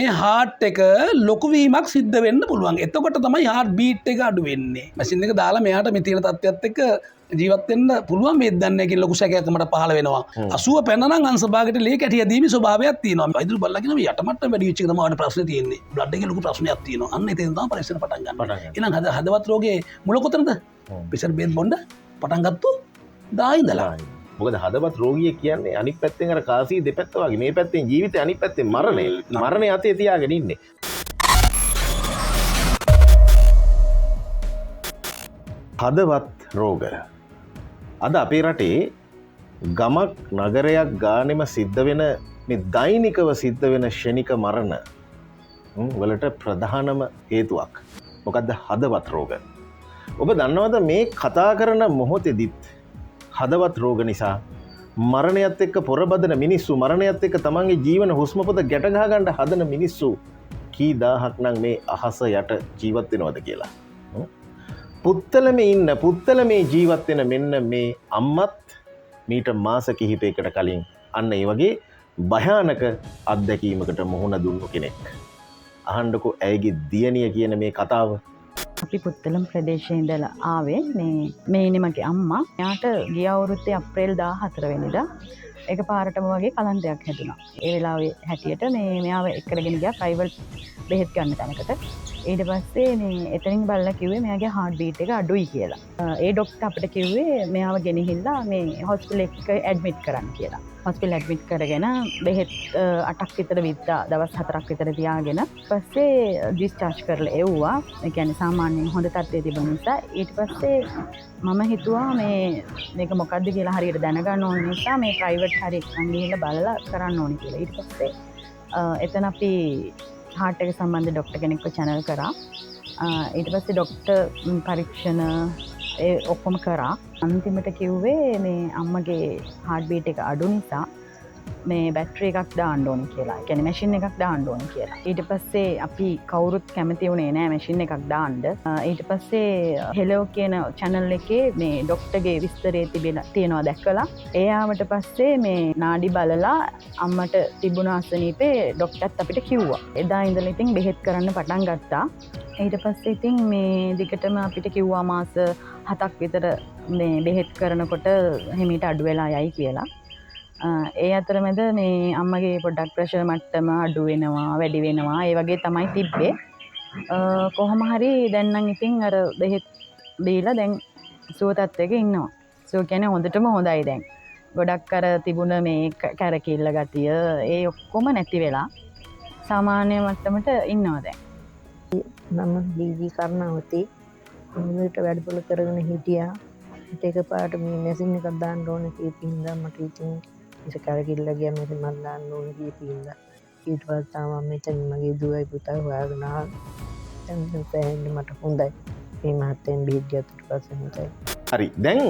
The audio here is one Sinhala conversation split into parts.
මේ හાર્ට් එක ලොකු වීමක් සිද්ධ වෙන්න පුළුවන්. එතකොට තමයි හાર્ට් බීට් එක අඩු වෙන්නේ. මැෂින් එක දාලා මෙයාට මේ තියෙන තත්ත්වයත් එක්ක ජීවත් වෙන්න පුළුවන් වේද දන්නේ නැහැ කියන ලොකු සැකයක් මට පහළ වෙනවා. 80 පැන නම් අංශ භාගයට ලේ කැටි ඇදීමේ ස්වභාවයක් තියෙනවා. වෛද්‍යවරු බලලා කියනවා මේ යට මට්ටම වැඩි වෙච්ච එක තමයි ඔයාලට ප්‍රශ්නේ තියෙන්නේ. බ්ලඩ් එකේ ලොකු ප්‍රශ්නයක් තියෙනවා. අන්න එතෙන් තමයි පරීක්ෂණ පටන් ගන්න. එහෙනම් හදවත් රෝගේ මුල කොතනද? ප්‍රෙෂර් බේත් බොන්න පටන් ගත්තු දා ඉඳලා. මොකද හදවත් රෝගියෙක් කියන්නේ අනිත් පැත්තෙන් අර කාසිය දෙපැත්ත වගේ, මේ පැත්තෙන් ජීවිතය අනිත් පැත්තෙන් මරණය. මරණය අතේ තියාගෙන ඉන්නේ. හදවත් රෝග අද අපේ රටේ ගමක් නගරයක් ගානෙම සිද්ධ වෙන මේ දෛනිකව සිද්ධ වෙන ක්ෂණික මරණ වලට ප්‍රධානම හේතුවක් මොකද්ද? හදවත් රෝග. ඔබ දන්නවද මේ කතා කරන මොහොතේදීත් හදවත් රෝග නිසා මරණයත් එක්ක පොරබදන මිනිස්සු, මරණයත් එක්ක තමන්ගේ ජීවන හුස්ම පොත ගැට ගහ ගන්න හදන මිනිස්සු කී දහහක් නම් මේ අහස යට ජීවත් වෙනවද කියලා. පුත්තලමේ ඉන්න, පුත්තලමේ ජීවත් වෙන මෙන්න මේ අම්මත් මීට මාස කිහිපයකට කලින් අන්න ඒ වගේ භයානක අත්දැකීමකට මුහුණ දුන්නු කෙනෙක්. අහන්නකෝ ඇයගේ දියණිය කියන මේ කතාව. අපි පුත්තලම් ප්‍රදේශයේ ඉඳලා ආවේ. මේ ඉන්නේ මගේ අම්මා. එයාට ගිය අවුරුද්දේ අප්‍රේල් 14 වෙනිදා එක පාරටම වගේ කලන්තයක් හැදුනා. ඒ වෙලාවේ හැටියට මෙයාව එක්කරගෙන ගියා ප්‍රයිවට් බෙහෙත් ගන්න තැනකට. ඊට පස්සේ මේ එතනින් බලලා කිව්වේ මෙයාගේ හાર્ට් බීට් එක අඩුයි කියලා. ඒ ඩොක්ටර් අපිට කිව්වේ මෙයාව ගෙනහිල්ලා මේ හොස්පිටල් එක ඇඩ්මිට් කරන්න කියලා. හොස්පිටල් ඇඩ්මිට් කරගෙන බෙහෙත් 8ක් විතර විද්දා, දවස් 4ක් විතර තියාගෙන පස්සේ ඩිස්චාර්ජ් කරලා එව්වා. ඒ කියන්නේ සාමාන්‍යයෙන් හොඳ තත්ත්වයේ තිබුණ නිසා. ඊට පස්සේ මම හිතුවා මේක මොකද්ද කියලා හරියට දැනගන්න ඕන නිසා මේ ප්‍රයිවට් හරි එක්කන් ගිහිල්ලා බලලා කරන්න ඕනේ කියලා. ඊට පස්සේ එතන අපි හાર્ට් එක සම්බන්ධ ඩොක්ටර් කෙනෙක්ව චැනල් කරා. ඊට පස්සේ ඩොක්ටර් පරීක්ෂණ ඒ ඔක්කොම කරා. අන්තිමට කිව්වේ මේ අම්මගේ හાર્ට් බීට් එක අඩු නිසා මේ බැටරි එකක් දාන්න ඕනේ කියලා. ඒ කියන්නේ මැෂින් එකක් දාන්න ඕනේ කියලා. ඊට පස්සේ අපි කවුරුත් කැමති වුණේ නෑ මැෂින් එකක් දාන්න. ඊට පස්සේ හෙලෝ කියන චැනල් එකේ මේ ඩොක්ටර්ගේ විස්තරේ තිබෙන තියෙනවා දැකලා ඒ ආවට පස්සේ මේ නාඩි බලලා අම්මට තිබුණ අසනීපේ ඩොක්ටර්ත් අපිට කිව්වා. එදා ඉඳලා ඉතින් බෙහෙත් කරන්න පටන් ගත්තා. ඊට පස්සේ ඉතින් මේ දිගටම අපිට කිව්වා මාස 7ක් විතර මේ බෙහෙත් කරනකොට හිමීට අඩු වෙලා යයි කියලා. ඒ අතරමැද මේ අම්මගේ පොඩ්ඩක් ප්‍රෙෂර් මට්ටම අඩු වෙනවා වැඩි වෙනවා ඒ වගේ තමයි තිබ්බේ. කොහොම හරි දැන් නම් ඉතින් අර බෙහෙත් දීලා දැන් සුව තත්ත්වයක ඉන්නවා. සුව කියන්නේ හොඳටම හොඳයි දැන්. ගොඩක් අර තිබුණ මේ කැරකිල්ල ගතිය ඒ ඔක්කොම නැති වෙලා සාමාන්‍ය මට්ටමට ඉන්නවා දැන්. මම දීජී කරුණාවති හොඳට වැඩපොළ කරගෙන හිටියා. ඊට එකපාරට මේ මැෂින් එකක් දාන්න ඕනේ කියපු හින්දා මට ඉතින් ඉත කරකිල්ල ගියා මැෂින් එකක් දාන්න ඕනේ කියපු හින්දා. ඊට පස්සේ තමයි මම මෙතන මගේ දුවයි පුතා හොයාගෙන ආවා. දැන් ඉතින් සෑහෙන්න මට හොඳයි. මේ මහත්තයන් බෙහෙත් ගත්තට පස්සේ හොඳයි. හරි, දැන්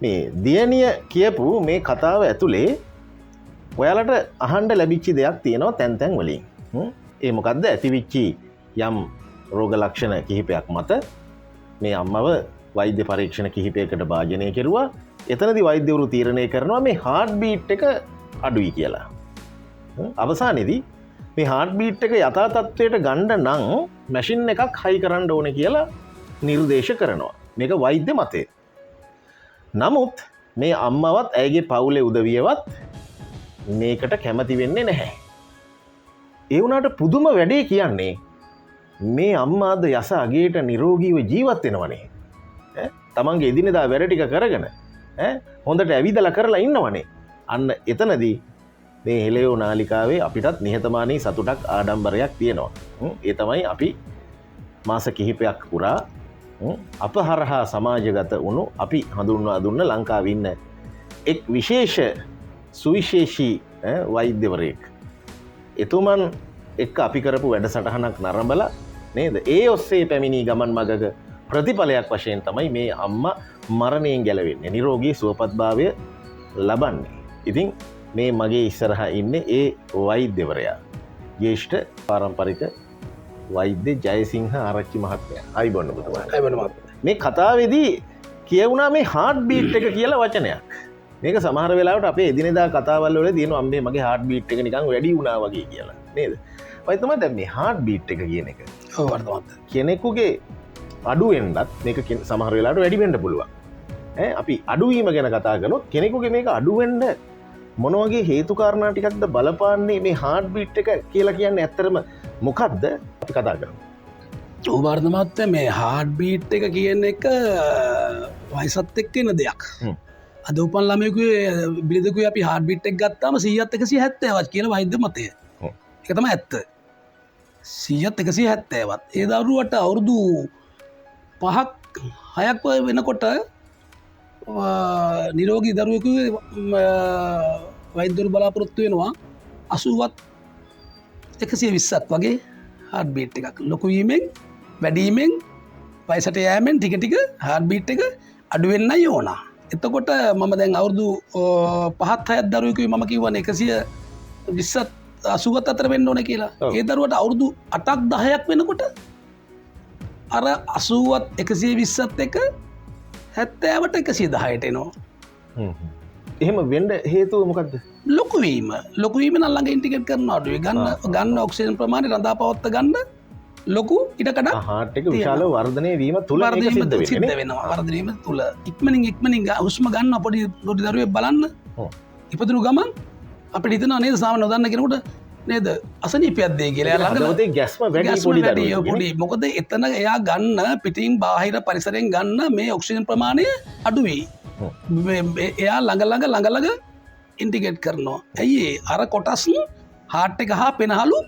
මේ දියණිය කියපු මේ කතාව ඇතුලේ ඔයාලට අහන්න ලැබිච්ච දෙයක් තියෙනවා තැන් තැන් වලින්. ඒ මොකද්ද? ඇතිවිච්චි යම් රෝග ලක්ෂණ කිහිපයක් මත මේ අම්මව වෛද්‍ය පරීක්ෂණ කිහිපයකට භාජනය කෙරුවා. එතනදී වෛද්‍යවරු තීරණය කරනවා මේ හાર્ට් බීට් එක අඩුයි කියලා. අවසානයේදී මේ හાર્ට් බීට් එක යථා තත්ත්වයට ගන්න නම් මැෂින් එකක් හයි කරන්න ඕනේ කියලා නිර්දේශ කරනවා. මේක වෛද්‍ය මතය. නමුත් මේ අම්මවත් ඇයගේ පවුලේ උදවියවත් මේකට කැමති වෙන්නේ නැහැ. ඒ වුණාට පුදුම වැඩේ කියන්නේ මේ අම්මා අද යස අගේට නිරෝගීව ජීවත් වෙනවනේ. තමන්ගේ එදිනෙදා වැඩ ටික කරගෙන හොඳට ඇවිදලා කරලා ඉන්නවනේ. අන්න එතනදී මේ හෙලයෝ නාලිකාවේ අපිටත් නිහතමානී සතුටක් ආඩම්බරයක් තියෙනවා. ඒ තමයි අපි මාස කිහිපයක් පුරා අප හරහා සමාජගත වුණු අපි හඳුන්වා දුන්න ලංකාවේ ඉන්න එක් විශේෂ සුවිශේෂී වෛද්‍යවරයෙක්. එතුමන් එක්ක අපි කරපු වැඩසටහනක් නරඹලා නේද? ඒ ඔස්සේ පැමිණි ගමන් මගක ප්‍රතිඵලයක් වශයෙන් තමයි මේ අම්මා මරණයෙන් ගැලවෙන්නේ, නිරෝගී සුවපත්භාවය ලබන්නේ. ඉතින් මේ මගේ ඉස්සරහා ඉන්නේ ඒ වෛද්‍යවරයා, ජ්‍යෙෂ්ඨ පාරම්පරික වෛද්‍ය ජයසිංහ ආරච්චි මහත්මයා. අයිබෝන් ඔබතුමාට. අයිබෝන් මහත්මයා. මේ කතාවේදී කියවුණා මේ හાર્ට් බීට් එක කියලා වචනයක්. මේක සමහර වෙලාවට අපේ එදිනෙදා කතාවල් වල තියෙනවා අම්මේ මගේ හાર્ට් බීට් එක නිකන් වැඩි වුණා වගේ කියලා. නේද? වෛද්‍යතුමා දැන් මේ හાર્ට් බීට් එක කියන එක. ඔව් වර්තමානයේ කෙනෙකුගේ අඩු වෙන්නත් මේක සමහර වෙලාවට වැඩි වෙන්න පුළුවන්. අපි අඩුවීම ගැන කතා කළොත් කෙනෙකුගේ මේක අඩු වෙන්න මොන වගේ හේතු කාරණා ටිකක්ද බලපාන්නේ මේ හાર્ට් බීට් එක කියලා කියන්නේ ඇත්තටම මොකද්ද අපි කතා කරමු. ඔව් වර්තමානයේ මේ හાર્ට් බීට් එක කියන එක වයසත් එක්ක එන දෙයක්. අද උපන් ළමයෙකුගේ බිලිඳකුගේ අපි හાર્ට් බීට් එක ගත්තාම 100ත් 170වත් කියලා වෛද්‍ය මතය. ඒක තමයි ඇත්ත. 100ත් 170වත්. ඒ දරුවට අවුරුදු 5ක් 6ක් වෙනකොට නිරෝගී දරුවෙකුගේ වෛද්‍යවරු බලාපොරොත්තු වෙනවා 80ත් 120ත් වගේ හાર્ට් බීට් එකක්. ලොකු වීමෙන් වැඩිවීමෙන් වයසට යෑමෙන් ටික ටික හાર્ට් බීට් එක අඩු වෙන්නයි ඕන. එතකොට මම දැන් අවුරුදු 5ත් 6ක් දරුවෙකුයි මම කිව්වනේ 120ත් 80ත් අතර වෙන්න ඕනේ කියලා. ඒ දරුවට අවුරුදු 8ක් 10ක් වෙනකොට අර 80ත් 120ත් එක 70ට 110ට එනවා. එහෙම වෙන්න හේතුව මොකද්ද? ලොකු වීම. ලොකු වීම නම් ළඟ ඉන්ටිග්‍රේට් කරනවා අඩුයි. ගන්න ඔක්සිජන් ප්‍රමාණය රඳා පවත්ත ගන්න ලොකු ඉඩකඩක් හાર્ට් එක විශාල වර්ධනය වීම තුල මේක සිද්ධ වෙනවා. වර්ධනය වීම තුල ඉක්මනින් ඉක්මනින් හුස්ම ගන්න පොඩි පොඩි දරුවෙක් බලන්න. ඉපදුණු ගමන් අපිට හිතෙනවා නේද සාමාන්‍ය නොදන්න කෙනෙකුට නේද අසනීපයක් දෙයි කියලා. එයා ළඟ හදවතේ ගැස්ම වැඩි පොඩි දරුවෙක්. පොඩි මොකද එතන එයා ගන්න පිටින් බාහිර පරිසරයෙන් ගන්න මේ ඔක්සිජන් ප්‍රමාණය අඩු වෙයි. එයා ළඟ ළඟ ළඟ ළඟ ඉන්ටිග්‍රේට් කරනවා. ඇයි ඒ අර කොටස් හાર્ට් එක හා පෙනහළු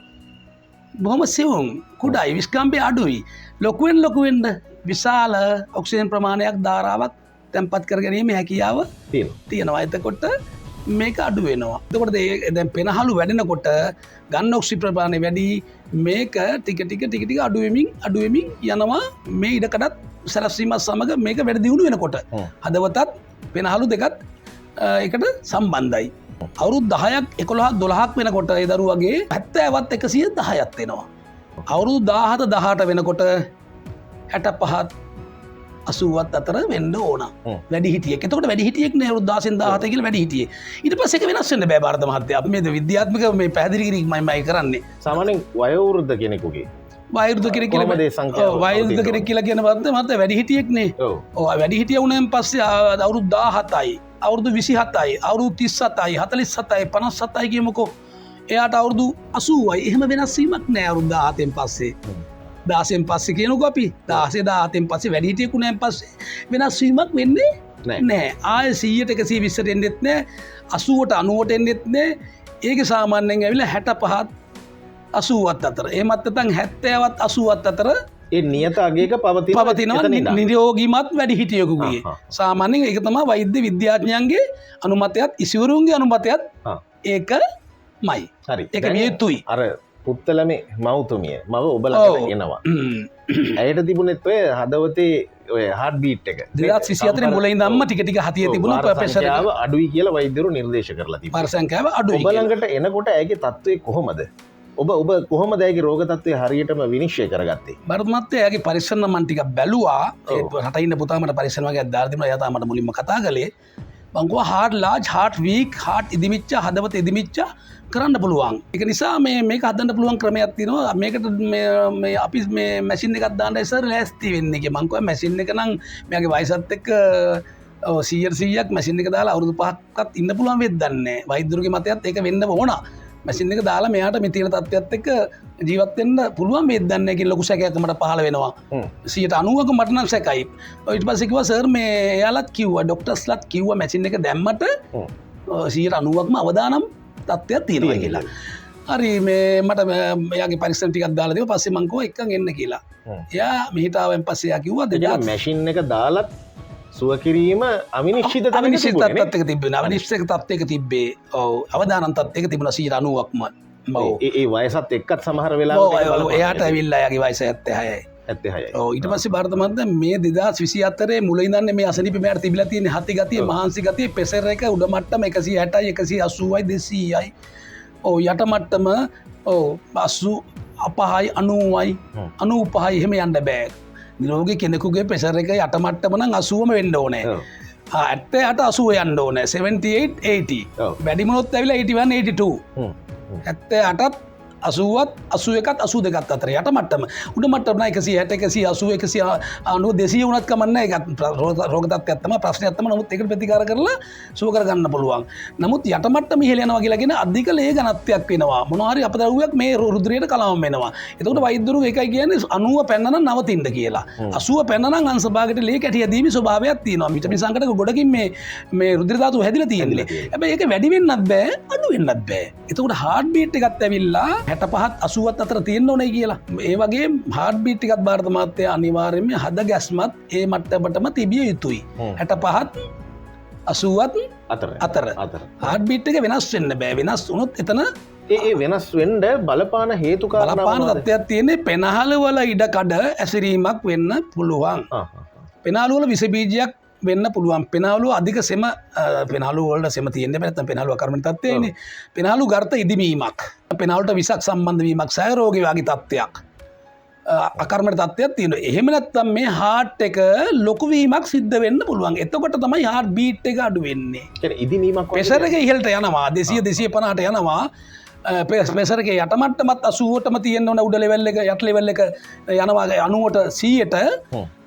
බොහොම සියුම් කුඩායි, විස්කම්භය අඩුයි. ලොකුවෙන් ලොකු වෙන්න විශාල ඔක්සිජන් ප්‍රමාණයක් ධාරාවක් තැන්පත් කර ගැනීමේ හැකියාව තියෙනවා. එතකොට මේක අඩු වෙනවා. එතකොට දැන් පෙනහළු වැඩෙනකොට ගන්න ඔක්සිජන් ප්‍රමාණය වැඩි, මේක ටික ටික ටික ටික අඩු වෙමින් අඩු වෙමින් යනවා. මේ ඉඩකඩත් සැලැස්වීමත් සමග මේක වැඩි දියුණු වෙනකොට හදවතත් පෙනහළු දෙකත් එකට සම්බන්ධයි. අවුරුදු 10ක් 11ක් 12ක් වෙනකොට ඒ දරුවගේ 70වත් 110ක් වෙනවා. අවුරුදු 17 18 වෙනකොට 65ත් 80ත් අතර වෙන්න ඕන වැඩිහිටියෙක්. එතකොට වැඩිහිටියෙක් නේ අවුරුදු 16 17 කියලා වැඩිහිටියෙක්. ඊට පස්සේ ඒක වෙනස් වෙන්න බෑ භාරත මහත්තයා. අපි මේ විද්‍යාත්මක මේ පැහැදිලි කිරීමයි කරන්නේ. සාමාන්‍යයෙන් වයෝවෘද්ධ කෙනෙකුගේ වයෝවෘද්ධ කෙනෙක් කියලා වයෝවෘද්ධ කෙනෙක් කියලා කියන මහත්තයා වැඩිහිටියෙක් නේ. ඔව් වැඩිහිටිය වුණාන් පස්සේ අවුරුදු 17යි අවුරුදු 27යි අවුරුදු 37යි 47යි 57යි කියමුකෝ. එයාට අවුරුදු 80යි. එහෙම වෙනස් වීමක් නෑ අවුරුදු 17න් පස්සේ. 16න් පස්සේ කියනකො අපි 16 17න් පස්සේ වැඩිහිටියෙකු නෑන් පස්සේ වෙනස් වීමක් වෙන්නේ නෑ. ආයේ 100ට 120ට එන්නෙත් නෑ, 80ට 90ට එන්නෙත් නෑ. ඒක සාමාන්‍යයෙන් ඇවිල්ලා 65ත් 80ත් අතර. එහෙමත් නැත්නම් 70ත් 80ත් අතර ඒ නියත අගයක පවතිනවා නිරෝගීමත් වැඩිහිටියෙකුගේ. සාමාන්‍යයෙන් ඒක තමයි වෛද්‍ය විද්‍යාඥයන්ගේ අනුමතයත් ඉසිවරුන්ගේ අනුමතයත් ඒකමයි. හරි. ඒක විය යුතුයි. අර පුත්තලමේ මව්තුමිය මව ඔබ ළඟට එනවා. ඇයට තිබුණෙත් ඔය හදවතේ ඔය හાર્ට් බීට් එක 2024 මුල ඉඳන්ම ටික ටික හතිය තිබුණා. ප්‍රෙෂර් එක අඩුයි කියලා වෛද්‍යවරු නිර්දේශ කරලා තිබුණා. වාර සංඛ්‍යාව අඩුයි. ඔබ ළඟට එනකොට ඇයගේ තත්ත්වය කොහොමද? ඔබ ඔබ කොහොමද ඇයගේ රෝග තත්ත්වය හරියටම විනිශ්චය කරගත්තේ? භරත් මහත්තයා එයාගේ පරීක්ෂණ මම ටිකක් බැලුවා. ඒ රට ඉන්න පුතා මට පරීක්ෂණ වගේක් දාලා තිබුණා. එයා තමයි මට මුලින්ම කතා කළේ. මං කිව්වා heart large, heart weak, heart ඉදිමිච්ච, හදවත ඉදිමිච්ච කරන්න පුළුවන්. ඒක නිසා මේ මේක හදන්න පුළුවන් ක්‍රමයක් තියෙනවා. මේකට මේ අපි මේ මැෂින් එකක් දාන්න ඉස්සර ලෑස්ති වෙන්නේ කියලා. මං කිව්වා මැෂින් එක නම් මෙයාගේ වයසත් එක්ක 100ක් මැෂින් එක දාලා අවුරුදු 5ක්වත් ඉන්න පුළුවන් වෙද්ද දන්නේ නැහැ. වෛද්‍යවරුගේ මතයත් ඒක වෙන්න ඕන. මැෂින් එක දාලා මෙයාට මේ තියෙන තත්ත්වයත් එක්ක ජීවත් වෙන්න පුළුවන් වෙද්ද දන්නේ නැහැ කියන ලොකු සැකයක් මට පහළ වෙනවා. 90ක මට නම් සැකයි. ඊට පස්සේ කිව්වා සර් මේ එයාලත් කිව්වා ඩොක්ටර්ස්ලත් කිව්වා මැෂින් එක දැම්මට 90%ක්ම අවදානම් තත්ත්වයක් තියෙනවා කියලා. හරි මේ මට එයාගේ පරීක්ෂණ ටිකක් දාලා දීලා පස්සේ මං කිව්වා එක්කන් එන්න කියලා. එයා මෙහෙට ආවෙන් පස්සේ එයා කිව්වා දෙයක් මැෂින් එක දාලත් සුව කිරීම අවිනිශ්චිත තත්ත්වයක තිබුණා. අවිනිශ්චිත තත්ත්වයක තිබ්බේ. ඔව් අවදානම් තත්ත්වයක තිබුණා 90%ක්ම. ඔව් ඒ වයසත් එක්කත් සමහර වෙලාවට ඔව් එයාට ඇවිල්ලා එයාගේ වයස 76යි. 76යි. ඔව් ඊට පස්සේ භාරත මහත්තයා මේ 2024 මුල ඉඳන් මේ අසනීප මෙයාට තිබිලා තියෙන හති ගතිය, මහන්සි ගතිය, ප්‍රෙෂර් එක උඩ මට්ටම 160යි 180යි 200යි. ඔව් යට මට්ටම ඔව් 85යි 90යි 95යි එහෙම යන්න බෑ. නිරෝගී කෙනෙකුගේ ප්‍රෙෂර් එක යට මට්ටම නම් 80ම වෙන්න ඕනේ. 78 80 යන්න ඕනේ. 78 80. වැඩිම වුණොත් ඇවිල්ලා 81 82. 78ත් 80ත් 81ත් 82ත් අතර යට මට්ටම. උඩ මට්ටම නම් 160 180 190 200 වුණත් කමක් නැහැ. ඒකත් රෝග තත්ත්වයක් තමයි, ප්‍රශ්නයක් තමයි. නමුත් ඒකට ප්‍රතිකාර කරලා සුව කරගන්න පුළුවන්. නමුත් යට මට්ටම ඉහළ යනවා කියලා කියන අධික ලේ ඝනත්වයක් වෙනවා. මොනවා හරි අපද්‍රව්‍යයක් මේ රුධිරයට කලවම් වෙනවා. එතකොට වෛද්‍යවරු ඒකයි කියන්නේ 90 පැන්න නම් නවතින්න කියලා. 80 පැන්න නම් අංශ භාගයට ලේ කැටි හැදීමේ ස්වභාවයක් තියෙනවා. විටමින් සංකටක ගොඩකින් මේ මේ රුධිර ධාතුව හැදිලා තියෙන්නේ. හැබැයි ඒක වැඩි වෙන්නත් බෑ, අඩු වෙන්නත් බෑ. එතකොට හાર્ට් බීට් එකත් ඇවිල්ලා 65ත් 80ත් අතර තියෙන්න ඕනේ කියලා. ඒ වගේ හાર્ට් බීට් එකත් භාරත මාත්‍ය අනිවාර්යයෙන්ම හද ගැස්මත් ඒ මට්ටමටම තිබිය යුතුයි. 65ත් 80ත් අතර. හાર્ට් බීට් එක වෙනස් වෙන්න බෑ. වෙනස් වුණොත් එතන ඒ වෙනස් වෙන්න බලපාන හේතු කාරණා බලපාන තත්ත්වයක් තියෙන්නේ. පෙනහළ වල ඉඩ කඩ ඇසිරීමක් වෙන්න පුළුවන්. පෙනහළ වල විස බීජයක් වෙන්න පුළුවන්. පෙනහළු අධික සෙම, පෙනහළු වලට සෙම තියෙන්න බෑ. නැත්නම් පෙනහළු අකර්මණ්‍ය තත්ත්වයනේ. පෙනහළු ගර්ත ඉදිමීමක්, පෙනහළුට විසක් සම්බන්ධ වීමක්, සය රෝගී වගේ තත්ත්වයක්, අකර්මණ්‍ය තත්ත්වයක් තියෙනවා. එහෙම නැත්නම් මේ හાર્ට් එක ලොකු වීමක් සිද්ධ වෙන්න පුළුවන්. එතකොට තමයි හાર્ට් බීට් එක අඩු වෙන්නේ. කියන්නේ ඉදිමීමක් වගේ. ප්‍රෙෂර් එක ඉහළට යනවා. 200 250ට යනවා. ප්‍රෙෂර් එකේ යට මට්ටමත් 80ටම තියෙන්න ඕන. උඩ ලෙවල් එක යට ලෙවල් එක යනවා 90ට 100ට.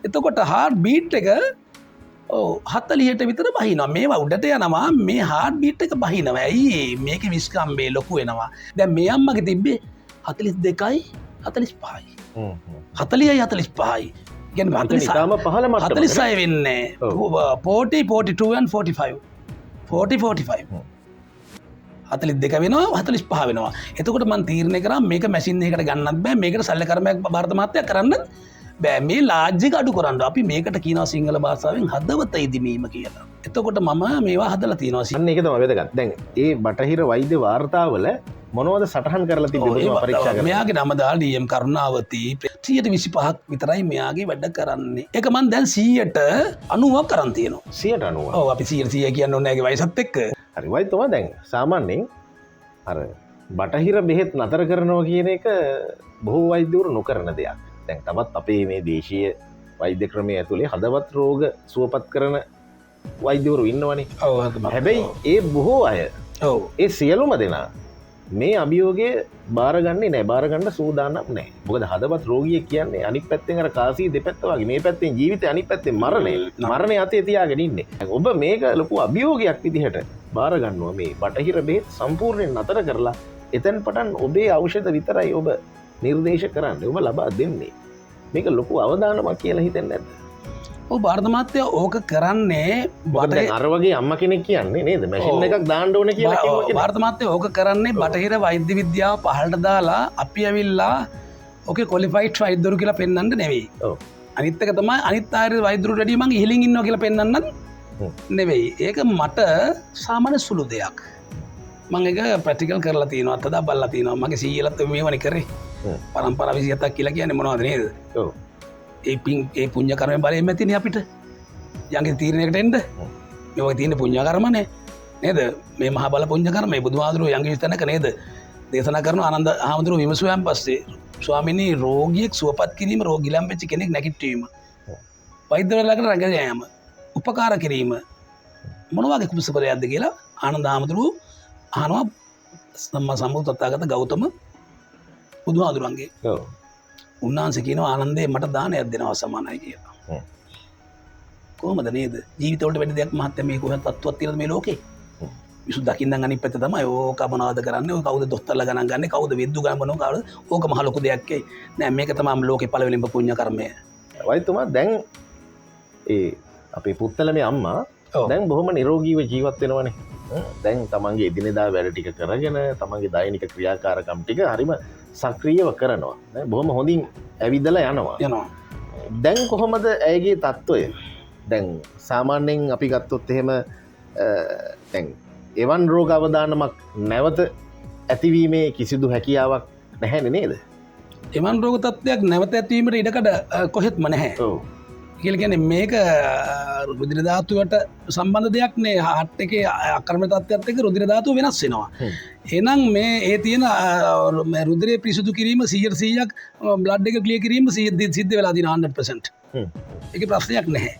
එතකොට හાર્ට් බීට් එක 40ට විතර බහිනවා. මේවා උඩට යනවා, මේ හાર્ට් බීට් එක බහිනවා. ඇයි මේකේ විස්කම්බේ ලොකු වෙනවා. දැන් මේ අම්මගේ තිබ්බේ 42යි 45යි. 40යි 45යි. කියන්නේ 46 වෙන්නේ. 40 42 and 45. 40 45. 42 වෙනවා, 45 වෙනවා. එතකොට මං තීරණය කරා මේක මැෂින් එකකට ගන්නත් බෑ, මේකට ශල්‍ය කර්මයක් භාරත මහත්තයා කරන්නත් බෑ. මේ ලාජ් එක අඩු කරන්න. අපි මේකට කියනවා සිංහල භාෂාවෙන් හදවත ඉදිමීම කියලා. එතකොට මම මේවා හදලා තියෙනවා. අන්න ඒක තමයි වැදගත්. දැන් ඒ බටහිර වෛද්‍ය වාර්තාවල මොනවද සටහන් කරලා තිබෙන්නේ පරීක්ෂා කරලා? මෙයාගේ නම දාලා ඩී.එම්. කරුණාවති 125ක් විතරයි මෙයාගේ වැඩ කරන්නේ. ඒක මං දැන් 190ක් කරන් තියෙනවා. 190? ඔව්, අපි 100 කියන්න ඕනේ එයාගේ වයසත් එක්ක. හරි වෛද්‍යතුමා, දැන් සාමාන්‍යයෙන් අර බටහිර බෙහෙත් නතර කරනවා කියන එක බොහෝ වෛද්‍යවරු නොකරන දෙයක්. දැන් තවත් අපේ මේ දේශීය වෛද්‍ය ක්‍රමය ඇතුලේ හදවත් රෝග සුවපත් කරන වෛද්‍යවරු ඉන්නවනේ. ඔව්. හැබැයි ඒ බොහෝ අය, ඔව්, ඒ සියලුම දෙනා මේ අභියෝගය බාරගන්නේ නැහැ, බාරගන්න සූදානම් නැහැ. මොකද හදවත් රෝගියෙක් කියන්නේ අනිත් පැත්තෙන් අර කාසිය දෙපැත්ත වගේ, මේ පැත්තෙන් ජීවිතය අනිත් පැත්තෙන් මරණය, මරණය අතේ තියාගෙන ඉන්නේ. ඔබ මේක ලොකු අභියෝගයක් විදිහට බාර ගන්නවා. මේ බටහිර බෙහෙත් සම්පූර්ණයෙන් නතර කරලා එතෙන් පටන් ඔබේ ඖෂධ විතරයි ඔබ නිර්දේශ කරන්නේ, ඔබ ලබා දෙන්නේ. මේක ලොකු අවදානමක් කියලා හිතෙන්නේ නැද්ද? ඔව් භාරත මහත්තයා, ඕක කරන්නේ දැන් අර වගේ අම්මා කෙනෙක් කියන්නේ නේද, මැෂින් එකක් දාන්න ඕනේ කියලා කිව්වා කෙනෙක්. භාරත මහත්තයා ඕක කරන්නේ බටහිර වෛද්‍ය විද්‍යාව පහළට දාලා අපි ඇවිල්ලා ඕකේ ක්වොලිෆයිඩ් වෛද්‍යවරු කියලා පෙන්වන්න නෙවෙයි. ඔව්. අනිත් එක තමයි අනිත් ආයතන වෛද්‍යවරු වැඩිය මං ඉහළින් ඉන්නවා කියලා පෙන්වන්නත් නෙවෙයි. ඒක මට සාමාන්‍ය සුළු දෙයක්. මං ඒක ප්‍රැක්ටිකල් කරලා තියෙනවා, අත්දා බලලා තියෙනවා. මගේ සීයලත් මේවනේ කරේ. පරම්පරා 27ක් කියලා කියන්නේ මොනවද නේද? ඔව්. ඒ පින්, ඒ පුණ්‍ය කර්මයෙන් බලයෙන් ඇතිනේ අපිට යම් තීරණයකට එන්න. මේ වගේ තියෙන පුණ්‍ය කර්මනේ නේද? මේ මහා බල පුණ්‍ය කර්ම මේ බුදුහාමුදුරුවෝ යම් කිසි තැනක නේද දේශනා කරන ආනන්ද හාමුදුරුවෝ විමසුවන් පස්සේ, ස්වාමීනි රෝගියෙක් සුවපත් කිරීම, රෝගී ලම් වෙච්ච කෙනෙක් නැගිටවීම, වෛද්‍යවරයා ළඟට රැඟ යෑම, උපකාර කිරීම මොන වගේ කුසලයක්ද කියලා ආනන්ද හාමුදුරුවෝ අහනවා සම්මා සම්බුදු තථාගත ගෞතම බුදුහාමුදුරන්ගේ. ඔව්. උන්වහන්සේ කියනවා ආනන්දේ මට දානයක් දෙනවා සමානයි කියලා. කොහොමද නේද? ජීවිතවලට වැඩි දෙයක් මහත්තයා මේ කොහෙවත් තත්ත්වයක් තියෙනවද මේ ලෝකේ? මිනිස්සු දකින්නම් අනිත් පැත්ත තමයි ඕක මොනවද කරන්නේ, ඔය කවුද දොස්තරලා ගණන් ගන්නේ, කවුද වෙද්දු ගණන් බලනවා, කවුද ඕක මහ ලොකු දෙයක් ඒ. නෑ, මේක තමයි ලෝකේ පළවෙනිම පුණ්‍ය කර්මය. වෛද්‍යතුමා, දැන් ඒ අපේ පුත්තලමේ අම්මා දැන් බොහොම නිරෝගීව ජීවත් වෙනවනේ. දැන් තමන්ගේ එදිනෙදා වැඩ ටික කරගෙන තමන්ගේ දෛනික ක්‍රියාකාරකම් ටික හරිම සක්‍රියව කරනවා. බොහොම හොඳින් ඇවිදලා යනවා. දැන් කොහොමද ඇයගේ තත්ත්වය? දැන් සාමාන්‍යයෙන් අපි ගත්තොත් එහෙම දැන් එවන් රෝග අවදානමක් නැවත ඇතිවීමේ කිසිදු හැකියාවක් නැහැනේ නේද? එවන් රෝග තත්ත්වයක් නැවත ඇතිවීමට ඉඩකඩ කොහෙත්ම නැහැ. ඔව්. කියලා කියන්නේ මේක රුධිර ධාතුවට සම්බන්ධ දෙයක් නේ. හાર્ට් එකේ අකර්මණ්‍ය තත්ත්වයක් එක්ක රුධිර ධාතුව වෙනස් වෙනවා. එහෙනම් මේ ඒ තියෙන රුධිරය පිරිසිදු කිරීම 100%ක් බ්ලඩ් එක ක්ලියර් කිරීම සිද්ධ වෙලා තියෙන 100%. ඒකේ ප්‍රශ්නයක් නැහැ.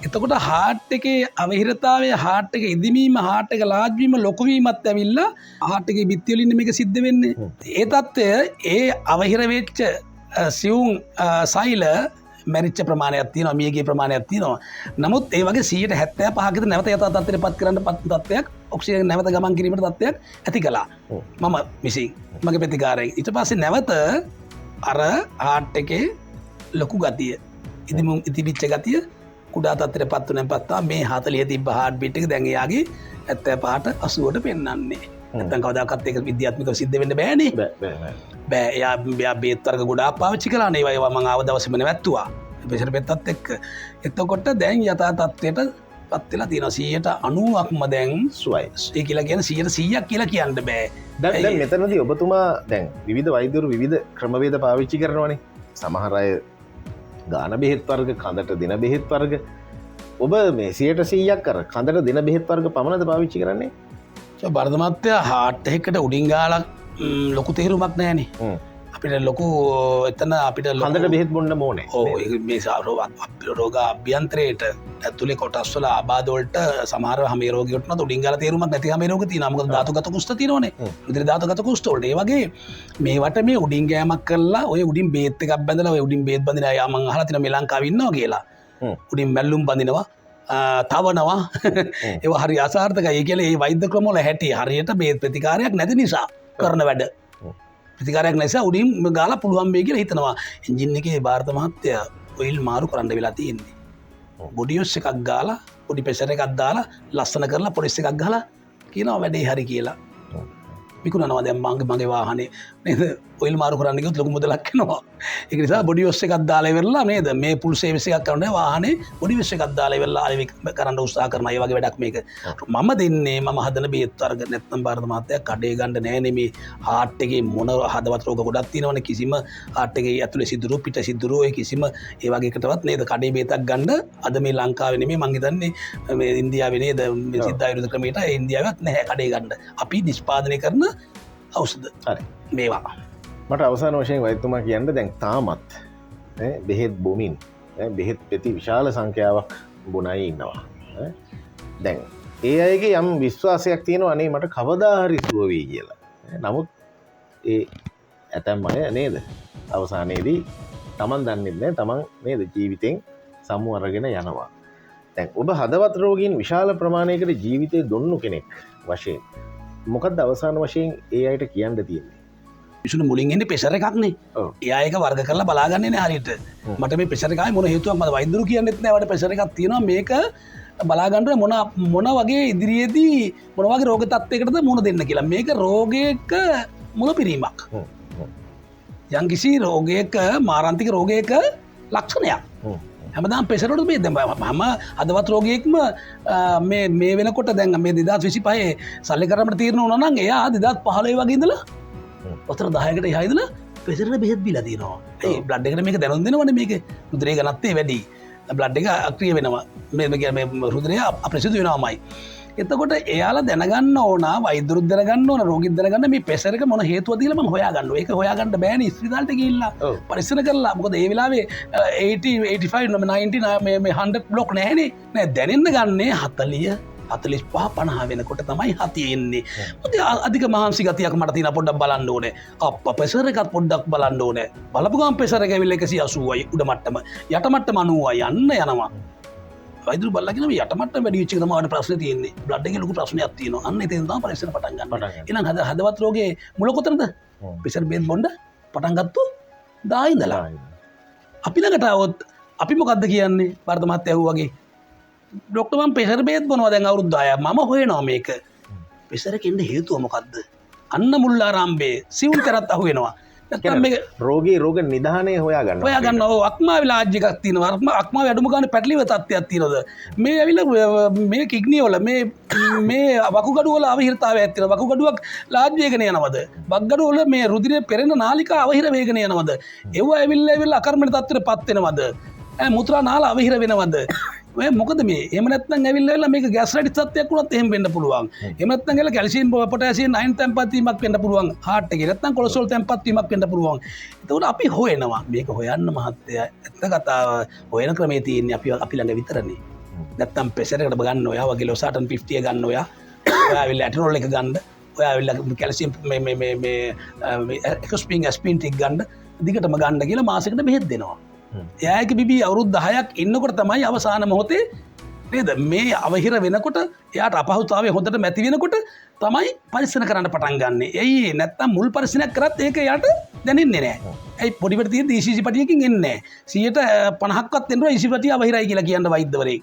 එතකොට හાર્ට් එකේ අවහිරතාවය, හાર્ට් එක ඉදිමීම, හાર્ට් එක ලාජ් වීම, ලොකු වීමත් ඇවිල්ලා හાર્ට් එකේ බිත්ති වලින් මේක සිද්ධ වෙන්නේ. ඒ තත්ත්වය ඒ අවහිර වෙච්ච සියුම් සෛල මැරිච්ච ප්‍රමාණයක් තියෙනවා, මියගිය ප්‍රමාණයක් තියෙනවා. නමුත් ඒ වගේ 75% විතර නැවත යථා තත්ත්වයට පත් කරන්න තත්ත්වයක්, ඔක්සිජන් නැවත ගමන් කිරීමට තත්ත්වයක් ඇති කළා මම විසින්, මගේ ප්‍රතිකාරයෙන්. ඊට පස්සේ නැවත අර හાર્ට් එකේ ලොකු ගතිය, ඉදිමුම් ඉතිවිච්ච ගතිය කුඩා තත්ත්වයට පත් වුණාන් පස්සේ මේ 40 තිබ්බ හાર્ට් බීට් එක දැන් එයාගේ 75ට 80ට පෙන්වන්නේ. නැත්තම් කවදාකවත් ඒක විද්‍යාත්මකව සිද්ධ වෙන්න බෑනේ. බෑ. එයා බේත් වර්ග ගොඩාක් පාවිච්චි කළානේ. ඒවා මං ආව දවසේම නැවැත්තුවා. ප්‍රෙෂර් පෙත්තත් එක්ක. එතකොට දැන් යථා තත්ත්වයට පත් වෙලා තියෙනවා. 90%ක්ම දැන් සුවයි. ඒ කියලා කියන්නේ 100%ක් කියලා කියන්න බෑ. දැන් මෙතනදී ඔබතුමා දැන් විවිධ වෛද්‍යවරු විවිධ ක්‍රමවේද පාවිච්චි කරනවානේ. සමහර අය ගාන බෙහෙත් වර්ග, කඳට දෙන බෙහෙත් වර්ග. ඔබ මේ 100%ක් අර කඳට දෙන බෙහෙත් වර්ග පමණද පාවිච්චි කරන්නේ? භාරත මහත්තයා, හાર્ට් එකකට උඩින් ගාලා ලොකු තේරුමක් නෑනේ. අපිට ලොකු එතන අපිට කඳට බෙහෙත් බොන්න ඕනේ. ඔව්, මේ රෝග අභ්‍යන්තරයට ඇතුලේ කොටස් වල ආබාධ වලට සමහර හැම රෝගියෙකුටම උඩින් ගාලා තේරුමක් නැති හැම රෝග තියෙනවා. මොකද ධාතුගත කුෂ්ඨ තියෙනවනේ. රුධිර ධාතුගත කුෂ්ඨ වලට. ඒ වගේ මේවට මේ උඩින් ගෑමක් කරලා ඔය උඩින් බේත් එකක් බැඳලා, ඔය උඩින් බේත් බඳින අය මං අහලා තියෙනවා මේ ලංකාවේ ඉන්නවා කියලා. උඩින් මැල්ලුම් බඳිනවා, තවනවා. ඒවා හරි අසාර්ථකයි. ඒ කියන්නේ මේ වෛද්‍ය ක්‍රම වල හැටි හරියට බේත් ප්‍රතිකාරයක් නැති නිසා කරන වැඩ. ප්‍රතිකාරයක් නිසා උඩින් ගාලා පුළුවන් වෙයි කියලා හිතනවා. එන්ජින් එකේ භාරත මහත්තයා ඔයිල් මාරු කරන්න වෙලා තියෙන්නේ. බොඩි වොෂ් එකක් ගාලා, පොඩි ප්‍රෙෂර් එකක් දාලා, ලස්සන කරලා පොලිස් එකක් ගහලා කියනවා වැඩේ හරි කියලා. විකුණනවා දැන් මගේ වාහනේ නේද? ඔයිල් මාරු කරන්න ගියොත් ලොකු මුදලක් එනවා. ඒක නිසා බොඩි වොෂ් එකක් දාලා ඉවරලා නේද? මේ ෆුල් සර්විස් එකක් කරනවා වාහනේ බොඩි වොෂ් එකක් දාලා ඉවරලා ආයෙ කරන්න උත්සාහ කරනවා. ඒ වගේ වැඩක් මේක. මම දෙන්නේ මම හදන බේත් වර්ග. නැත්නම් භාරත මහත්තයා කඩේ ගන්න නෑනේ. මේ හાર્ට් එකේ මොන හදවත් රෝග ගොඩක් තියෙනවනේ. කිසිම හાર્ට් එකේ ඇතුලේ සිදුරු පිට සිදුරු ඔය කිසිම ඒ වගේ එකටවත් නේද කඩේ බේතක් ගන්න අද මේ ලංකාවේ නෙමෙයි මං හිතන්නේ මේ ඉන්දියාවේ නේද මේ සිද්ධ ආයුර්වේද ක්‍රමයට ඉන්දියාවෙත් නැහැ කඩේ ගන්න. අපි නිෂ්පාදනය කරන ඖෂධ. හරි. මේවා. මට අවසාන වශයෙන් වෛද්‍යතුමා කියන්න දැන් තාමත් බෙහෙත් බොමින් බෙහෙත් පෙති විශාල සංඛ්‍යාවක් බොන අය ඉන්නවා. දැන් ඒ අයගේ යම් විශ්වාසයක් තියෙනවා අනේ මට කවදා හරි සුව වෙයි කියලා. නමුත් ඒ ඇතැම් අය නේද අවසානයේදී තමන් දන්නේ නැහැ තමන් නේද ජීවිතෙන් සමු අරගෙන යනවා. දැන් ඔබ හදවත් රෝගීන් විශාල ප්‍රමාණයකට ජීවිතේ දුන්නු කෙනෙක් වශයෙන් මොකක්ද අවසාන වශයෙන් ඒ අයට කියන්න තියෙන්නේ? විසුණු මුලින් එන්නේ ප්‍රෙෂර් එකක් නේ. එයා ඒක වර්ග කරලා බලාගන්නේ නෑ හරියට. මට මේ ප්‍රෙෂර් එක ආවේ මොන හේතුවක් මට වෛද්‍යවරු කියන්නෙත් නෑ. මට ප්‍රෙෂර් එකක් තියෙනවා මේක බලා ගන්න මොන මොන වගේ ඉදිරියේදී මොන වගේ රෝග තත්ත්වයකටද මුහුණ දෙන්න කියලා. මේක රෝගයක මුල පිරීමක්. යම්කිසි රෝගයක මාරාන්තික රෝගයක ලක්ෂණයක්. හැමදාම ප්‍රෙෂර් වලට මේ දැන් හැම හදවත් රෝගියෙක්ම මේ මේ වෙනකොට දැන් මේ 2025 සල්ලි කරාමට තීරණ වුණා නම් එයා 2015 වගේ ඉඳලා වසර 10කට එහා ඉඳලා ප්‍රෙෂර් එකට බෙහෙත් බීලා තියෙනවා. ඒ බ්ලඩ් එකට මේක දැනුම් දෙනවනේ. මේක රුධිරයේ ඝනත්වය වැඩි. බ්ලඩ් එක අක්‍රිය වෙනවා. මේ කියන්නේ මේ රුධිරය අප්‍රසිද්ධ වෙනවාමයි. එතකොට එයාලා දැනගන්න ඕන, වෛද්‍යවරුත් දැනගන්න ඕන, රෝගීත් දැනගන්න මේ ප්‍රෙෂර් එක මොන හේතුවද කියලා මම හොයාගන්න ඕන. ඒක හොයාගන්න බෑනේ ඉස්පිරිතාලෙට ගිහිල්ලා පරිස්සම් කරලා. මොකද ඒ වෙලාවේ 80 85 90 මේ 100 බ්ලොක් නැහැනේ. නෑ දැනෙන්න ගන්නේ 40 45 50 වෙනකොට තමයි හතිය එන්නේ. මොකද අධික මහන්සි ගතියක් මට තියෙනවා පොඩ්ඩක් බලන්න ඕනේ. අප්පා ප්‍රෙෂර් එකත් පොඩ්ඩක් බලන්න ඕනේ. බලපු ගමන් ප්‍රෙෂර් එක ඇවිල්ලා 180යි උඩ මට්ටම. යට මට්ටම 90යි යන්න යනවා. වෛද්‍යවරු බලලා කියනවා මේ යට මට්ටම වැඩි වෙච්ච එක තමයි ඔයාලට ප්‍රශ්නේ තියෙන්නේ. බ්ලඩ් එකේ ලොකු ප්‍රශ්නයක් තියෙනවා. අන්න එතෙන් තමයි පරීක්ෂණ පටන් ගන්න. එහෙනම් හදවත් රෝගේ මුල කොතනද? ප්‍රෙෂර් බේත් බොන්න පටන් ගත්තු දා ඉඳලා. අපි ළඟට ආවොත් අපි මොකද්ද කියන්නේ? භාරත මහත්තයා ඇහුවා වගේ. ඩොක්ටර් මම ප්‍රෙෂර් බේත් බොනවා දැන් අවුරුදු 10ක්. මම හොයනවා මේක. ප්‍රෙෂර් එක එන්න හේතුව මොකද්ද? අන්න මුල් ආරම්භයේ සිවුම් කරත් අහු වෙනවා. නැත්නම් මේක රෝගී රෝග නිදානය හොයා ගන්නවා. හොයා ගන්නවා. ඔව් අක්මාවේ ලාජ් එකක් තියෙනවා. අක්මාවේ අඩුම ගානේ පැටලිව තත්ත්වයක් තියෙනවද? මේ ඇවිල්ලා මේ කිඩ්නි වල මේ මේ වකුගඩු වල අවහිරතාවයක් තියෙනවා. වකුගඩුවක් ලාජ් වේගන යනවද? වකුගඩු වල මේ රුධිරය පෙරෙන නාලිකා අවහිර වේගන යනවද? ඒව ඇවිල්ලා අකර්මණ්‍ය තත්ත්වයට පත් වෙනවද? මුත්‍රා නාල අවහිර වෙනවද? ඔය මොකද මේ එහෙම නැත්නම් ඇවිල්ලා මේක ගෑස්ට්‍රයිටිස් තත්ත්වයක් වුණත් එහෙම වෙන්න පුළුවන්. එහෙම නැත්නම් ඇවිල්ලා කැල්සියම් පොටෑසියම් අයන් තැම්පත් වීමක් වෙන්න පුළුවන් හાર્ට් එකේ. නැත්නම් කොලෙස්ටරෝල් තැම්පත් වීමක් වෙන්න පුළුවන්. එතකොට අපි හොයනවා. මේක හොයන්න මහත්තයා ඇත්ත කතාව හොයන ක්‍රමේ තියෙන්නේ අපි ළඟ විතරනේ. නැත්තම් ප්‍රෙෂර් එකට ගන්න ඔයා වගේ ලොසාටන් 50 ගන්න ඔයා. ඔයා ඇවිල්ලා ඇටරෝල් එක ගන්න. ඔයා ඇවිල්ලා කැල්සියම් මේ මේ මේ මේ එකොස්පින් ඇස්පින් ටික ගන්න. දිගටම ගන්න කියලා මාසෙකට බෙහෙත් දෙනවා. එයා ඒක බිබී අවුරුදු 10ක් ඉන්නකොට තමයි අවසාන මොහොතේ නේද මේ අවහිර වෙනකොට එයාට අපහසුතාවය හොඳට මැති වෙනකොට තමයි පරිස්සම කරන්න පටන් ගන්නෙ. ඇයි නැත්තම් මුල් පරිස්සමක් කරත් ඒක එයාට දැනෙන්නේ නෑ. ඇයි පොඩි පොඩි තියෙන ECG පටියකින් එන්නේ නෑ. 50%ක්වත් එනවා ECG පටිය අවහිරයි කියලා කියන්න වෛද්‍යවරයෙක්.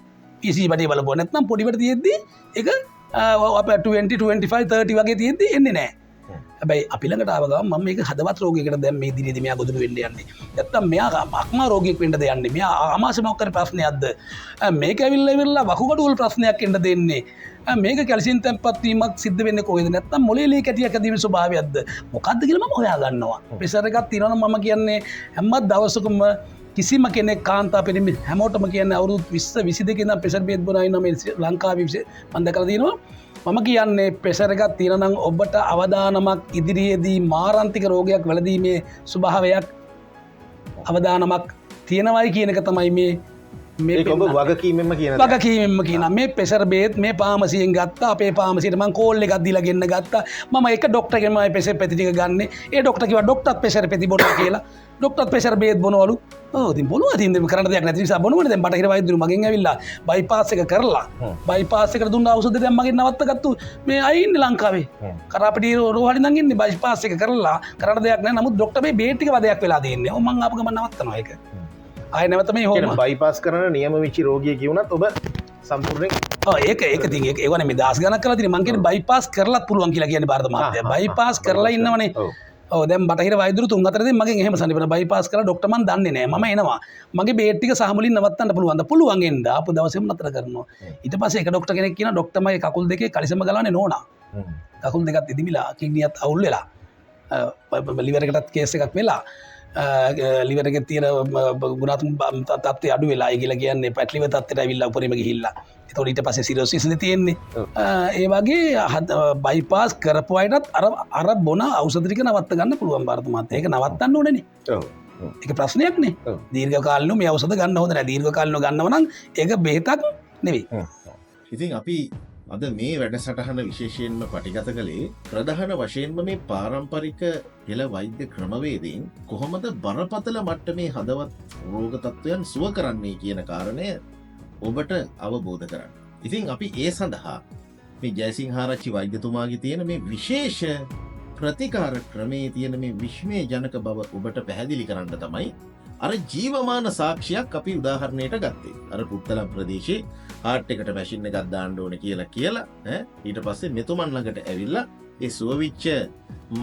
ECG පටිය බලපුවා නැත්නම් පොඩි පොඩි තියෙද්දි ඒක අපේ 20 25 30 වගේ තියෙද්දි එන්නේ නෑ. හැබැයි අපි ළඟට ආව ගමන් මම මේක හදවත් රෝගයකට දැන් මේ ඉදිරියේදී මෙයා ගොදුරු වෙන්න යන්නේ. නැත්තම් මෙයා අක්මා රෝගියෙක් වෙන්නද යන්නේ. මෙයා ආමාශය මොකක් හරි ප්‍රශ්නයක්ද? මේක ඇවිල්ලා ඉවරලා වකුගඩු වල ප්‍රශ්නයක් එන්න දෙන්නේ. මේක කැල්සියම් තැන්පත් වීමක් සිද්ධ වෙන්නේ කොහෙද? නැත්තම් මොලේ ලී කැටියක් ඇදීමේ ස්වභාවයක්ද? මොකද්ද කියලා මම හොයා ගන්නවා. ප්‍රෙෂර් එකක් තියෙනවා නම් මම කියන්නේ හැම දවසකම කිසිම කෙනෙක් කාන්තා පිරිමි හැමෝටම කියන්නේ අවුරුදු 20 22 ඉඳන් ප්‍රෙෂර් බේත් බොන අය ඉන්නවා මේ ලංකාවේ මම දැකලා තියෙනවා. මම කියන්නේ ප්‍රෙෂර් එකක් තියෙනවා නම් ඔබට අවදානමක් ඉදිරියේදී මාරාන්තික රෝගයක් වැළඳීමේ ස්වභාවයක් අවදානමක් තියෙනවයි කියන එක තමයි මේ මේ ඒක ඔබ වගකීමෙන්ම කියන දේ. වගකීමෙන්ම කියනවා. මේ ප්‍රෙෂර් බේත් මේ ෆාමසියෙන් ගත්තා. අපේ ෆාමසියට මං කෝල් එකක් දීලා ගෙන්න ගත්තා. මම එක ඩොක්ටර් කෙනෙක් මම ප්‍රෙෂර් පෙති ටික ගන්නෙ. ඒ ඩොක්ටර් කිව්වා ඩොක්ටර්ත් ප්‍රෙෂර් පෙති බොනවා කියලා. ඩොක්ටර්ත් ප්‍රෙෂර් බේත් බොනවලු. ඔව් ඉතින් බොනවා. ඉතින් දැන් කරන්න දෙයක් නැති නිසා බොනවනේ. දැන් බටහිර වෛද්‍යවරු මගෙන් ඇවිල්ලා බයිපාස් එක කරලා බයිපාස් එකට දුන්න ඖෂධ දැන් මගෙන් නවත්තගත්තු මේ අය ඉන්නේ ලංකාවේ. කරාපිටියේ රෝහලේ ඉඳන් ඉන්නේ බයිපාස් එක කරලා කරන්න දෙයක් නැහැ. නමුත් ඩොක්ටර් මේ බේත් ටික වදයක් වෙලා තියෙන්නේ. ඔව් මං ආපු ගමන් නවත්තනවා ඒක. ආයෙ නැවත මේ හොම බයිපාස් කරන නියම වෙච්ච රෝගියෙක් වුණත් ඔබ සම්පූර්ණයෙන් ඔව් ඒක ඒක ඉතින් ඒක ඒවනේ මේ දහස් ගණක් කරලා තියෙන්නේ. මං කියන්නේ බයිපාස් කරලත් පුළුවන් කියලා කියන්නේ ಭಾರತ මහත්තයා. බයිපාස් කරලා ඉන්නවනේ. ඔව් දැන් බටහිර වෛද්‍යවරු 3-4 දෙනෙක් මගෙන් එහෙම සනීපන බයිපාස් කරලා ඩොක්ටර් මං දන්නේ නෑ. මම එනවා. මගේ බේත් ටික සහ මුලින් නවත්තන්න පුළුවන්ද? පුළුවන් එන්න. ආපු දවසේම නතර කරනවා. ඊට පස්සේ එක ඩොක්ටර් කෙනෙක් කියනවා ඩොක්ටර් මගේ කකුල් දෙකේ කලිසම ගලවන්නේ නෝනා. කකුල් දෙකත් ඉදිමිලා කිඩ්නියත් අවුල් වෙලා ලිවර් එකටත් කේස් එකක් වෙලා ලිවර් එකේ තියෙන ගුණාත්මක තත්ත්වය අඩු වෙලා ඒ කියලා කියන්නේ ෆැට් ලිවර් තත්ත්වයට ඇවිල්ලා උපරිම ගිහිල්ලා. ඒතකොට ඊට පස්සේ සිරෝසිස් නේ තියෙන්නේ. ඒ වගේ බයිපාස් කරපු අයටත් අර අර බොන ඖෂධ ටික නවත්ත ගන්න පුළුවන් ಭಾರತ මහත්තයා. ඒක නවත්තන්න ඕනේනේ. ඔව්. ඒක ප්‍රශ්නයක් නේ. දීර්ඝ කාලිනව මේ ඖෂධ ගන්න හොඳ නෑ. දීර්ඝ කාලිනව ගන්නව නම් ඒක බෙහෙතක් නෙවෙයි. ඉතින් අපි අද මේ වැඩසටහන විශේෂයෙන්ම පටිගත කළේ ප්‍රධාන වශයෙන්ම මේ පාරම්පරික හෙළ වෛද්‍ය ක්‍රමවේදයෙන් කොහොමද බරපතල මට්ටමේ හදවත් රෝග තත්ත්වයන් සුව කරන්නේ කියන කාරණය ඔබට අවබෝධ කරන්න. ඉතින් අපි ඒ සඳහා මේ ජයසිංහාරච්චි වෛද්‍යතුමාගේ තියෙන මේ විශේෂ ප්‍රතිකාර ක්‍රමයේ තියෙන මේ විස්මයජනක බව ඔබට පැහැදිලි කරන්න තමයි අර ජීවමාන සාක්ෂියක් අපි උදාහරණයට ගත්තේ. අර පුත්තලම් ප්‍රදේශයේ හાર્ට් එකට මැෂින් එකක් දාන්න ඕනේ කියලා කියලා ඈ ඊට පස්සේ මෙතුමන් ළඟට ඇවිල්ලා ඒ සුවවිච්ච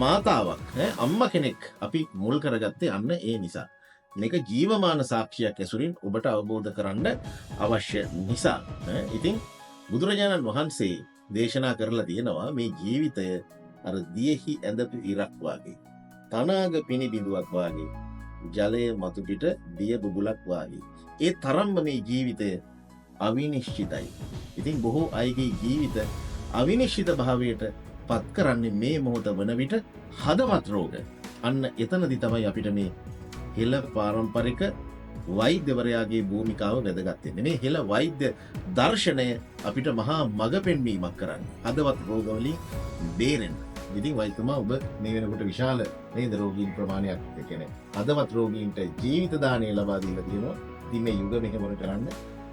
මාතාවක් ඈ අම්මා කෙනෙක් අපි මුල් කරගත්තේ අන්න ඒ නිසා. මේක ජීවමාන සාක්ෂියක් ඇසුරින් ඔබට අවබෝධ කරන්න අවශ්‍ය නිසා. ඈ ඉතින් බුදුරජාණන් වහන්සේ දේශනා කරලා තියෙනවා මේ ජීවිතය අර දියෙහි ඇඳපු ඉරක් වාගේ, තනාග පිණි බිඳුවක් වාගේ, ජලය මතු පිට දිය බුබුලක් වාගේ. ඒ තරම්ම මේ ජීවිතය අවිනිශ්චිතයි. ඉතින් බොහෝ අයගේ ජීවිත අවිනිශ්චිත භාවයට පත් කරන්නේ මේ මොහොත වන විට හදවත් රෝග. අන්න එතනදි තමයි අපිට මේ හෙළ පාරම්පරික වෛද්‍යවරයාගේ භූමිකාව වැදගත් වෙන්නේ. මේ හෙළ වෛද්‍ය දර්ශනය අපිට මහා මඟ පෙන්වීමක් කරන්නේ හදවත් රෝගවලින් බේරෙන්න. ඉතින් වෛද්‍යතුමා ඔබ මේ වෙනකොට විශාල නේද රෝගීන් ප්‍රමාණයක්, ඒ කියන්නේ හදවත් රෝගීන්ට ජීවිත දාණය ලබා දීලා තියෙනවා. ඉතින් මේ යුග මෙහෙවර කරන්න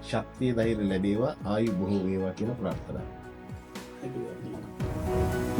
ශක්තිය ධෛර්ය ලැබේවා, ආයු බොහෝ වේවා කියලා ප්‍රාර්ථනා. Thank you.